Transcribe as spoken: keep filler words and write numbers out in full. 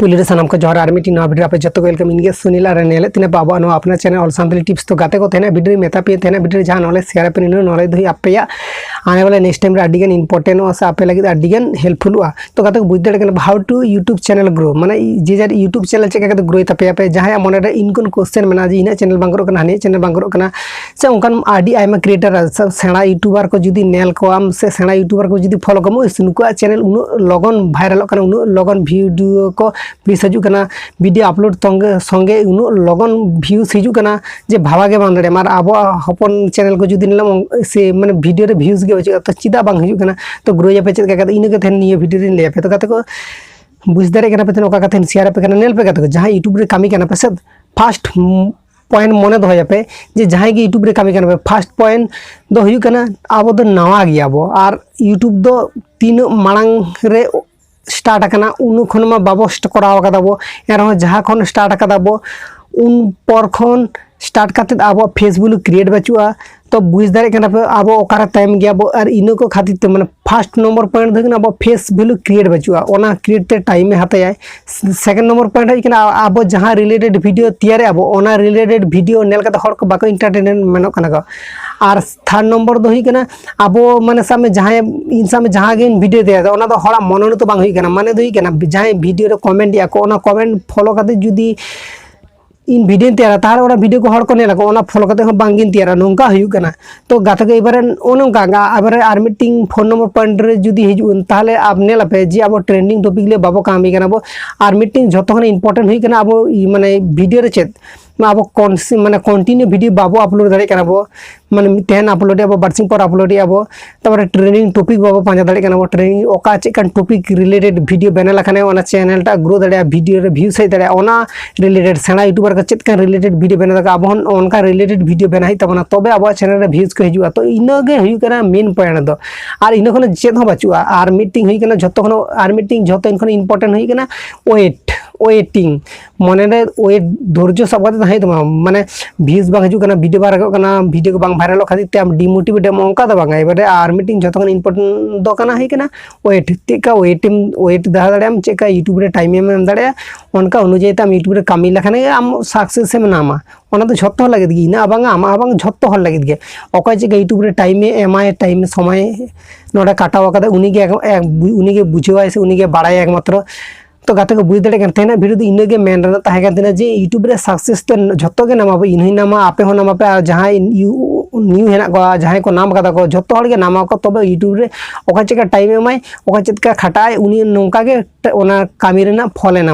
ᱯᱩᱭᱞᱩ ᱨᱮ ᱥᱟᱱᱟᱢ ᱠᱚ ᱡᱚᱦᱟᱨ, ᱟᱨ ᱢᱤᱫᱴᱤᱡ ᱱᱟᱣᱟ ᱵᱷᱤᱰᱤᱭᱳ ᱟᱯᱮ ᱡᱚᱛᱚ ᱠᱚ ᱣᱮᱞᱠᱟᱢ᱾ ᱤᱧ ᱜᱮ ᱥᱩᱱᱤᱞ ᱟᱨ ᱧᱮᱞᱮᱫ ᱛᱤᱧᱟ ᱯᱮ ᱟᱵᱚᱣᱟᱜ ᱱᱚᱣᱟ ᱟᱯᱱᱟᱨ ᱪᱮᱱᱮᱞ ᱚᱞ ᱥᱟᱱᱛᱟᱲᱤ ᱴᱤᱯᱥ᱾ ᱛᱚ ᱜᱟᱛᱮ ᱠᱚ, ᱛᱮᱦᱮᱧᱟᱜ ᱵᱷᱤᱰᱤᱭᱳ ᱨᱮ ᱢᱮᱛᱟ ᱯᱮᱭᱟ, ᱛᱮᱦᱮᱧᱟᱜ ᱵᱷᱤᱰᱤᱭᱳ ᱨᱮ ᱡᱟᱦᱟᱸ ᱱᱚᱞᱮᱡᱽ ᱥᱮᱭᱟᱨ ᱟᱯᱮ, ᱤᱱᱟᱹ ᱱᱚᱞᱮᱡᱽ ᱫᱚ ᱦᱩᱭᱩᱜ ᱟᱯᱮᱭᱟᱜ ᱟᱱᱮ ᱵᱚᱞᱮ ᱱᱮᱠᱥᱴ ᱴᱟᱭᱤᱢ ᱨᱮ ᱟᱹᱰᱤ ᱜᱟᱱ ᱤᱢᱯᱚᱨᱴᱮᱱᱴᱚᱜᱼᱟ ᱥᱮ ᱟᱯᱮ ᱞᱟᱹᱜᱤᱫ ᱟᱹᱰᱤ ᱜᱟᱱ ᱦᱮᱞᱯᱯᱷᱩᱞᱚᱜᱼᱟ᱾ ᱛᱚ ᱜᱟᱛᱮ ᱠᱚ, ᱵᱩᱡᱽ ᱫᱟᱲᱮᱭᱟᱜ ᱠᱟᱱᱟ, how to YouTube channel grow, ᱢᱟᱱᱮ ᱡᱮ ᱡᱟᱨ YouTube ᱪᱮᱱᱮᱞ ᱪᱮᱫ ᱞᱮᱠᱟ ᱠᱟᱛᱮ ᱜᱨᱳᱭ ᱛᱟᱯᱮᱭᱟ ᱯᱮ᱾ ᱡᱟᱦᱟᱸᱭᱟᱜ ᱢᱚᱱᱮ ᱨᱮ ᱤᱱᱠᱚᱱ ᱠᱚᱥᱪᱮᱱ ᱢᱮᱱᱟᱜᱼᱟ ᱡᱮ ᱤᱧᱟᱹᱜ ᱪᱮᱱᱮᱞ ᱵᱟᱝ ᱜᱨᱳᱜ ᱠᱟᱱᱟ, ᱦᱟᱹᱱᱤᱭᱟᱜ ᱪᱮᱱᱮᱞ ᱵᱟᱝ ᱜᱨᱳᱜ ᱠᱟᱱᱟ, ᱥᱮ ᱚᱱᱠᱟᱱ ᱟᱹᱰᱤ ᱟᱭᱢᱟ ᱠᱨᱤᱭᱮᱴᱟᱨ, ᱥᱮ-, ᱥᱮᱬᱟ ᱤᱭᱩᱴᱩᱵᱟᱨ ᱠᱚ ᱡᱩᱫᱤ ᱧᱮᱞ ᱠᱚᱣᱟᱢ ᱥᱮ ᱥᱮᱬᱟ ᱤᱭᱩᱴᱩᱵᱟᱨ ᱠᱚ ᱡᱩᱫᱤ ᱯᱷᱚᱞᱳ ᱠᱚᱣᱟᱢ, ᱩᱭ, ᱱᱩᱠᱩᱣᱟᱜ ᱪᱮᱱᱮᱞ ᱩᱱᱟᱹᱜ ᱞᱚᱜᱚᱱ ᱵᱷᱟᱭᱨᱟᱞᱚᱜ ᱠᱟᱱᱟ, ᱩᱱᱟᱹᱜ ᱞᱚᱜᱚᱱ ᱵᱷᱤᱰᱤᱭᱳ ᱠᱚ ᱵᱷᱤᱭᱩᱥ ᱦᱤᱡᱩᱜ ᱠᱟᱱᱟ, ᱵᱷᱤᱰᱤᱭᱳ ᱟᱯᱞᱳᱰ ᱛᱚᱸᱜᱮ ᱥᱚᱸᱜᱮ ᱩᱱᱟᱹᱜ ᱞᱚᱜᱚᱱ ᱵᱷᱤᱭᱩᱥ ᱦᱤᱡᱩᱜ ᱠᱟᱱᱟ ᱡᱮ ᱵᱷᱟᱵᱟ ᱜᱮ ᱵᱟᱝ ᱫᱟᱲᱮᱭᱟᱜᱼᱟ᱾ ᱟᱨ ᱟᱵᱚᱣᱟᱜ ᱦᱚᱯᱚᱱ ᱪᱮᱱᱮᱞ ᱠᱚ ᱡᱩᱫᱤ ᱧᱮᱞᱟᱢ, ᱥᱮ ᱢᱟᱱᱮ ᱵᱷᱤᱰᱤᱭᱳ ᱨᱮ ᱵᱷᱤᱭᱩᱥ ᱜᱮ ᱵᱟᱹᱪᱩᱜᱼᱟ, ᱛᱚ ᱪᱮᱫᱟᱜ ᱵᱟᱝ ᱦᱤᱡᱩᱜ ᱠᱟᱱᱟ? ᱛᱚ ᱜᱨᱳᱭ ᱟᱯᱮ ᱪᱮᱫ ᱞᱮᱠᱟ ᱠᱟᱛᱮ, ᱤᱱᱟᱹ ᱜᱮ ᱛᱮᱦᱮᱧ ᱱᱤᱭᱟᱹ ᱵᱷᱤᱰᱤᱭᱳ ᱨᱮᱧ ᱞᱟᱹᱭ ᱟᱯᱮ᱾ ᱛᱚ ᱜᱟᱛᱮ ᱠᱚ, ᱵᱩᱡᱽ ᱫᱟᱲᱮᱭᱟᱜ ᱠᱟᱱᱟ ᱯᱮ ᱛᱚ ᱚᱠᱟ ᱠᱟᱛᱷᱟᱧ ᱥᱮᱭᱟᱨ ᱟᱯᱮ ᱠᱟᱱᱟ᱾ ᱧᱮᱞ ᱯᱮ ᱜᱟᱛᱮ ᱠᱚ, ᱡᱟᱦᱟᱸᱭ ᱭᱩᱴᱩᱵᱽ ᱨᱮ ᱠᱟᱹᱢᱤ ᱠᱟᱱᱟ ᱯᱮ ᱥᱮ, ᱯᱷᱟᱥᱴ ᱯᱚᱭᱮᱱᱴ ᱢᱚᱱᱮ ᱫᱚᱦᱚᱭᱟᱯᱮ ᱡᱮ ᱡᱟᱦᱟᱸᱭ ᱜᱮ ᱭᱩᱴᱩᱵᱽ ᱨᱮ ᱠᱟᱹᱢᱤ ᱠᱟᱱᱟ ᱯᱮ, ᱯᱷᱟᱥᱴ ᱯᱚᱭᱮᱱᱴ ᱫᱚ ᱦᱩᱭᱩᱜ ᱠᱟᱱᱟ ᱟᱵᱚ ᱫᱚ ᱱᱟᱣᱟ ᱜᱮᱭᱟᱵᱚ᱾ ᱟᱨ ᱭᱩᱴᱩᱵᱽ ᱫᱚ ᱛᱤᱱᱟᱹᱜ ᱢᱟᱲᱟᱝ ᱨᱮ ᱥᱴᱟᱨᱴ ᱟᱠᱟᱱᱟ, ᱩᱱᱟᱹᱜ ᱠᱷᱚᱱ ᱢᱟ ᱵᱟᱵᱚ ᱥᱴ-, ᱠᱚᱨᱟᱣ ᱟᱠᱟᱫᱟ ᱵᱚ᱾ ᱮᱱᱨᱮᱦᱚᱸ ᱡᱟᱦᱟᱸ ᱠᱷᱚᱱ ᱥᱴᱟᱨᱴ ᱟᱠᱟᱫᱟ ᱵᱚ, ᱩᱱ ᱯᱚᱨ ᱠᱷᱚᱱ ᱥᱴᱟᱨᱴ ᱠᱟᱛᱮᱫ ᱟᱵᱚᱣᱟᱜ ᱯᱷᱮᱥ ᱵᱷᱮᱞᱩ ᱠᱨᱤᱭᱮᱴ ᱵᱟᱹᱪᱩᱜᱼᱟ᱾ ᱛᱚ ᱵᱩᱡᱽ ᱫᱟᱲᱮᱭᱟᱜ ᱠᱟᱱᱟ ᱯᱮ ᱟᱵᱚ ᱚᱠᱟᱨᱮ ᱛᱟᱭᱚᱢ ᱜᱮᱭᱟ ᱵᱚ᱾ ᱟᱨ ᱤᱱᱟᱹ ᱠᱚ ᱠᱷᱟᱹᱛᱤᱨ ᱛᱮ, ᱢᱟᱱᱮ ᱯᱷᱟᱥᱴ ᱱᱚᱢᱵᱚᱨ ᱯᱚᱭᱮᱱᱴ ᱫᱚ ᱦᱩᱭᱩᱜ ᱠᱟᱱᱟ ᱟᱵᱚᱣᱟᱜ ᱯᱷᱮᱥ ᱵᱷᱮᱞᱩ ᱠᱨᱤᱭᱮᱴ ᱵᱟᱹᱪᱩᱜᱼᱟ, ᱚᱱᱟ ᱠᱨᱤᱭᱮᱴ ᱛᱮ ᱴᱟᱭᱤᱢᱮ ᱦᱟᱛᱟᱭᱟᱭ᱾ ᱥᱮᱠᱮᱱᱰ ᱱᱚᱢᱵᱚᱨ ᱯᱚᱭᱮᱱᱴ ᱦᱩᱭᱩᱜ ᱠᱟᱱᱟ ᱟᱵᱚ ᱡᱟᱦᱟᱸ ᱨᱤᱞᱮᱴᱮᱰ ᱵᱷᱤᱰᱤᱭᱳ ᱛᱮᱭᱟᱨᱮᱜᱼᱟ ᱵᱚ, ᱚᱱᱟ ᱨᱤᱞᱮᱴᱮᱰ ᱵᱷᱤᱰᱤᱭᱳ ᱧᱮᱞ ᱠᱟᱛᱮ ᱦᱚᱲ ᱠᱚ ᱵᱟᱠᱚ ᱤᱱᱴᱟᱨᱴᱮᱱᱢᱮᱱᱚᱜ ᱠᱟᱱᱟ ᱠᱚ᱾ ᱟᱨ ᱛᱷᱟᱨᱰ ᱱᱚᱢᱵᱚᱨ ᱫᱚ ᱦᱩᱭᱩᱜ ᱠᱟᱱᱟ ᱟᱵᱚ, ᱢᱟᱱᱮ ᱥᱟᱵ ᱢᱮ ᱡᱟᱦᱟᱸᱭ, ᱤᱧ ᱥᱟᱵ ᱢᱮ ᱡᱟᱦᱟᱸ ᱜᱮ ᱵᱷᱤᱰᱤᱭᱳ ᱛᱮᱭᱟᱨ ᱮᱫᱟ, ᱚᱱᱟ ᱫᱚ ᱦᱚᱲᱟᱜ ᱢᱚᱱᱳᱱᱤᱛ ᱵᱟᱝ ᱦᱩᱭᱩᱜ ᱠᱟᱱᱟ᱾ ᱢᱟᱱᱮ ᱫᱚ ᱦᱩᱭᱩᱜ ᱠᱟᱱᱟ ᱡᱟᱦᱟᱸᱭ ᱵᱷᱤᱰᱤᱭᱳ ᱨᱮ ᱠᱚᱢᱮᱱᱴ ᱮᱫᱟ ᱠᱚ, ᱚᱱᱟ ᱠᱚᱢᱮᱱᱴ ᱯᱷᱚᱞᱳ ᱠᱟᱛᱮ ᱡᱩᱫᱤ ᱤᱧ ᱵᱷᱤᱰᱤᱭᱳᱧ ᱛᱮᱭᱟᱨᱟ, ᱛᱟᱦᱚᱞᱮ ᱚᱱᱟ ᱵᱷᱤᱰᱤᱭᱳ ᱠᱚ ᱦᱚᱲ ᱠᱚ ᱧᱮᱞᱟ ᱠᱚ, ᱚᱱᱟ ᱯᱷᱚᱞᱳ ᱠᱟᱛᱮ ᱦᱚᱸ ᱵᱟᱝ ᱜᱤᱧ ᱛᱮᱭᱟᱨᱟ, ᱱᱚᱝᱠᱟ ᱦᱩᱭᱩᱜ ᱠᱟᱱᱟ᱾ ᱛᱚ ᱜᱟᱛᱮ ᱠᱚ, ᱮᱵᱟᱨᱮ ᱚᱱᱮ ᱚᱱᱠᱟ ᱜᱮ, ᱮᱵᱟᱨᱮ ᱟᱨ ᱢᱤᱫᱴᱤᱝ ᱯᱷᱳᱱ ᱱᱚᱢᱵᱚᱨ ᱯᱚᱭᱮᱱᱴ ᱨᱮ ᱡᱩᱫᱤ ᱦᱤᱡᱩᱜ ᱟᱹᱧ, ᱛᱟᱦᱚᱞᱮ ᱟᱵ ᱧᱮᱞ ᱟᱯᱮ ᱡᱮ ᱟᱵᱚ ᱴᱨᱮᱱᱰᱤᱝ ᱴᱚᱯᱤᱠ ᱞᱮ ᱵᱟᱵᱚ ᱠᱟᱹᱢᱤ ᱠᱟᱱᱟ ᱵᱚ᱾ ᱟᱨ ᱢᱤᱫᱴᱤᱝ ᱡᱷᱚᱛᱚ ᱠᱷᱚᱱ ᱤᱢᱯᱚᱨᱴᱮᱱᱴ ᱦᱩᱭᱩᱜ ᱠᱟᱱᱟ ᱟᱵᱚ ᱤ-, ᱢᱟᱱᱮ ᱵᱷᱤᱰᱤᱭᱳ ᱨᱮ ᱪᱮᱫ, ᱟᱵᱚ ᱠᱚᱱᱥ-, ᱢᱟᱱᱮ ᱠᱚᱱᱴᱤᱱᱤᱭᱩ ᱵᱷᱤᱰᱤᱭᱳ ᱵᱟᱵᱚ ᱟᱯᱞᱳᱰ ᱫᱟᱲᱮᱭᱟᱜ ᱠᱟᱱᱟ ᱵᱚ, ᱢᱟᱱᱮ ᱢᱤᱫ ᱛᱮᱦᱮᱧ ᱟᱯᱞᱳᱰ ᱮᱫ ᱟᱵᱚ, ᱵᱟᱨᱥᱤᱧ ᱯᱚᱨ ᱟᱯᱞᱳᱰ ᱮᱫ ᱟᱵᱚ, ᱛᱟᱨᱯᱚᱨᱮ ᱴᱨᱮᱱᱰᱤᱝ ᱴᱚᱯᱤᱠ ᱵᱟᱵᱚ ᱯᱟᱸᱡᱟ ᱫᱟᱲᱮᱭᱟᱜ ᱠᱟᱱᱟ ᱵᱚ, ᱴᱨᱮᱱᱰᱤᱝ ᱚᱠᱟ ᱪᱮᱫ ᱠᱟᱱ ᱴᱚᱯᱤᱠ ᱨᱤᱞᱮᱴᱮᱰ ᱵᱷᱤᱰᱤᱭᱳ ᱵᱮᱱᱟᱣ ᱞᱮᱠᱷᱟᱱ ᱚᱱᱟ ᱪᱮᱱᱮᱞ ᱴᱟᱜ ᱜᱨᱳ ᱫᱟᱲᱮᱭᱟᱜᱼᱟ, ᱵᱷᱤᱰᱤᱭᱳ ᱨᱮ ᱵᱷᱤᱭᱩᱥ ᱦᱮᱡ ᱫᱟᱲᱮᱭᱟᱜᱼᱟ, ᱚᱱᱟ ᱨᱤᱞᱮᱴᱮᱰ ᱥᱮᱬᱟ ᱭᱩᱴᱩᱵᱟᱨ ᱠᱚ ᱪᱮᱫ ᱠᱟᱱ ᱨᱤᱞᱮᱴᱮᱰ ᱵᱷᱤᱰᱤᱭᱳ ᱵᱮᱱᱟᱣ ᱫᱟᱠᱚ, ᱟᱵᱚ ᱦᱚᱸ ᱚᱱᱠᱟ ᱨᱤᱞᱮᱴᱮᱰ ᱵᱷᱤᱰᱤᱭᱳ ᱵᱮᱱᱟᱣ ᱦᱩᱭᱩᱜ ᱛᱟᱵᱚᱱᱟ, ᱛᱚᱵᱮ ᱟᱵᱚᱣᱟᱜ ᱪᱮᱱᱮᱞ ᱨᱮ ᱵᱷᱤᱭᱩᱥ ᱠᱚ ᱦᱤᱡᱩᱜᱼᱟ᱾ ᱛᱚ ᱤᱱᱟᱹ ᱜᱮ ᱦᱩᱭᱩᱜ ᱠᱟᱱᱟ ᱢᱮᱱ ᱯᱚᱭᱮᱱᱴ ᱫᱚ᱾ ᱟᱨ ᱤᱱᱟᱹ ᱠᱷᱚᱱ ᱪᱮᱫ ᱦᱚᱸ ᱵᱟᱹᱪᱩᱜᱼᱟ᱾ ᱟᱨ ᱢᱤᱫᱴᱤᱝ ᱦᱩᱭᱩᱜ ᱠᱟᱱᱟ ᱡᱷᱚᱛᱚ ᱠᱷᱚᱱ, ᱟᱨ ᱢᱤᱫᱴᱤᱝ ᱡᱷᱚᱛᱚ ᱠᱷᱚᱱ ᱤᱢᱯᱚᱨᱴᱮᱱᱴ ᱦᱩᱭᱩᱜ ᱠᱟᱱᱟ ᱳᱭᱮᱴ᱾ ᱳᱭᱮᱴᱤᱝ, ᱢᱚᱱᱮ ᱨᱮ ᱳᱭᱮᱴ, ᱫᱷᱳᱨᱡᱚ ᱥᱟᱵ ᱠᱟᱛᱮ ᱛᱟᱦᱮᱸ ᱦᱩᱭᱩᱜ ᱛᱟᱢᱟ᱾ ᱢᱟᱱᱮ ᱵᱷᱤᱭᱩᱡᱽ ᱵᱟᱝ ᱦᱤᱡᱩᱜ ᱠᱟᱱᱟ, ᱵᱷᱤᱰᱤᱭᱳ ᱵᱟᱝ ᱵᱷᱟᱭᱨᱟᱞᱚᱜ ᱠᱷᱟᱹᱛᱤᱨ ᱛᱮ ᱟᱢ ᱰᱤᱢᱳᱴᱤᱵᱷᱮᱴ ᱮᱢ, ᱚᱱᱠᱟ ᱫᱚ ᱵᱟᱝᱟ᱾ ᱮᱵᱟᱨᱮ ᱟᱨ ᱢᱤᱫᱴᱤᱱ ᱡᱷᱚᱛᱚ ᱠᱷᱚᱱ ᱤᱢᱯᱚᱨᱴᱮᱱᱴ ᱫᱚ ᱠᱟᱱᱟ, ᱦᱩᱭ ᱠᱟᱱᱟ ᱳᱭᱮᱴ᱾ ᱪᱮᱫ ᱞᱮᱠᱟ ᱳᱭᱮᱴ ᱮᱢ, ᱳᱭᱮᱴ ᱫᱚᱦᱚ ᱫᱟᱲᱮᱭᱟᱜ ᱟᱢ, ᱪᱮᱫ ᱞᱮᱠᱟ ᱭᱩᱴᱩᱵᱽ ᱨᱮ ᱴᱟᱭᱤᱢ ᱮᱢ ᱮᱢ ᱫᱟᱲᱮᱭᱟᱜᱼᱟ, ᱚᱱᱠᱟ ᱚᱱᱩᱡᱟᱭᱤ ᱛᱮ ᱟᱢ ᱭᱩᱴᱩᱵᱽ ᱨᱮ ᱠᱟᱹᱢᱤ ᱞᱮᱠᱷᱟᱱ ᱜᱮ ᱟᱢ ᱥᱟᱠᱥᱮᱥ ᱮᱢ ᱧᱟᱢᱟ᱾ ᱚᱱᱟ ᱫᱚ ᱡᱷᱚᱛᱚ ᱦᱚᱲ ᱞᱟᱹᱜᱤᱫ ᱜᱮ, ᱤᱧᱟᱹᱜ ᱵᱟᱝᱟ, ᱟᱢᱟᱜ ᱵᱟᱝ, ᱡᱷᱚᱛᱚ ᱦᱚᱲ ᱞᱟᱹᱜᱤᱫ ᱜᱮ᱾ ᱚᱠᱚᱭ ᱪᱮᱫ ᱞᱮᱠᱟ ᱭᱩᱴᱩᱵᱽ ᱨᱮ ᱴᱟᱭᱤᱢ ᱮ ᱮᱢᱟᱭ, ᱴᱟᱭᱤᱢ ᱥᱚᱢᱚᱭ ᱱᱚᱰᱮ ᱠᱟᱴᱟᱣ ᱟᱠᱟᱫᱟ, ᱩᱱᱤ ᱜᱮ ᱮᱠ-, ᱮᱠ-, ᱩᱱᱤ ᱜᱮ ᱵᱩᱡᱷᱟᱹᱣᱟᱭ ᱥᱮ ᱩᱱᱤ ᱜᱮ ᱵᱟᱲᱟᱭᱟ ᱮᱠᱢᱟᱛᱨᱚ᱾ ᱛᱚ ᱜᱟᱛᱮ ᱠᱚ, ᱵᱩᱡᱽ ᱫᱟᱲᱮᱭᱟᱜ ᱠᱟᱱᱟ, ᱛᱮᱦᱮᱧᱟᱜ ᱵᱷᱤᱰᱤᱭᱳ ᱫᱚ ᱤᱱᱟᱹ ᱜᱮ ᱢᱮᱱ ᱨᱮᱱᱟᱜ ᱛᱟᱦᱮᱸ ᱠᱟᱱ ᱛᱤᱧᱟᱹ ᱡᱮ ᱭᱩᱴᱩᱵᱽ ᱨᱮ ᱥᱟᱠᱥᱮᱥ ᱫᱚ ᱡᱷᱚᱛᱚ ᱜᱮ ᱧᱟᱢᱟ ᱵᱚ, ᱤᱧ ᱦᱚᱸᱧ ᱧᱟᱢᱟ, ᱟᱯᱮ ᱦᱚᱸ ᱧᱟᱢᱟ ᱯᱮ, ᱟᱨ ᱡᱟᱦᱟᱸᱭ ᱱᱤᱭᱩ ᱦᱮᱱᱟᱜ ᱠᱚᱣᱟ, ᱡᱟᱦᱟᱸᱭ ᱠᱚ ᱧᱟᱢ ᱠᱟᱫᱟ ᱠᱚ, ᱡᱷᱚᱛᱚ ᱦᱚᱲ ᱜᱮ ᱧᱟᱢᱟ ᱠᱚ᱾ ᱛᱚᱵᱮ ᱭᱩᱴᱩᱵᱽ ᱨᱮ ᱚᱠᱚᱭ ᱪᱮᱫ ᱞᱮᱠᱟ ᱴᱟᱭᱤᱢ ᱮᱢᱟᱭ, ᱚᱠᱚᱭ ᱪᱮᱫ ᱞᱮᱠᱟ ᱠᱷᱟᱴᱟᱜ ᱟᱭ, ᱩᱱᱤ ᱱᱚᱝᱠᱟ ᱜᱮ ᱚᱱᱟ ᱠᱟᱹᱢᱤ ᱨᱮᱱᱟᱜ ᱯᱷᱚᱞᱮ ᱧᱟᱢᱟ᱾